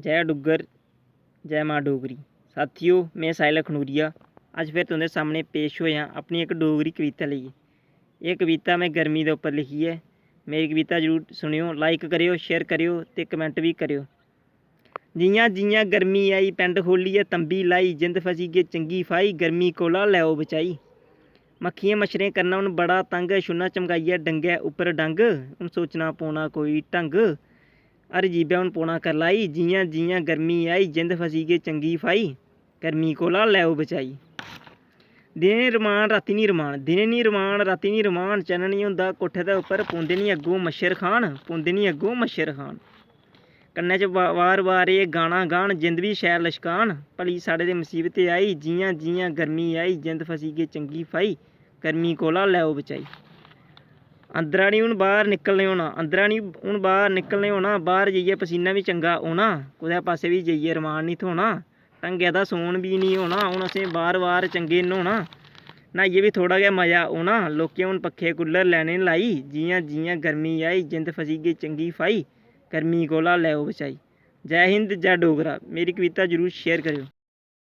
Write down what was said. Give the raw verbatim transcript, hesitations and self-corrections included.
जय डुग्गर, जय मां डोगरी। साथियो, में साहिल अखनूरिया अज्ज फिर तुं'दे सामने पेश होएआ अपनी इक डोगरी कविता लेइयै। एह् कविता में गर्मी दे उप्पर लिखी ऐ। मेरी कविता जरूर सुनेओ, like करेओ, share करेओ ते comment बी करेओ। जि'यां जि'यां गर्मी आई, पैंट खोह्ल्लियै तंबी लाई, जिंद फसी गे चंगी फाई, गर्मी कोला लैओ बचाई। मक्खियें मच्छरें करना हून बड़ा तंग, छुन्ना चमकाइयै डंगै उप्पर डंग, हून सोचना पौना कोई ढंग, हर जीबै हून पौना करलाई। जि'यां जि'यां गर्मी आई, जिंद फसी गे चंगी फाई, गर्मी कोला लैओ बचाई। दिनें रमान रातीं निं रमान, दिनें निं रमान रातीं निं रमान, चन्न निं होंदा कोठे दे उप्पर, पौंदे निं अग्गों मच्छर खान, पौंदे निं अग्गों मच्छर खान। कन्नै च वा-, वार वार एह् गाना गान, जिंद बी शैल लशकान, भली साढ़े ते मसीबत आई, जि'यां जि'यां गर्मी आई, जिंद फसी गे चंगी फाई, गर्मी कोला लैओ बचाई। अंदरा निं हून बाह्र निकलने होना, अंदरा निं हून बाह्र निकलने होना, बाह्र जाइयै पसीना बी चंगा औना, कुतै पासै बी जाइयै रमान निं थ्होना, ढंगै दा सौन बी निं होना। हून असें बार बार चंगे न्हौना, न्हाइयै बी थोह्ड़ा गै मजा औना। लोकें हून पक्खे कूलर लैने न लाई, जि'यां जि'यां गर्मी आई, जिंद फसी गे चंगी फाई, गर्मी कोला लैओ बचाई। जै हिंद, जै डोगरा। मेरी कविता जरूर share करेओ।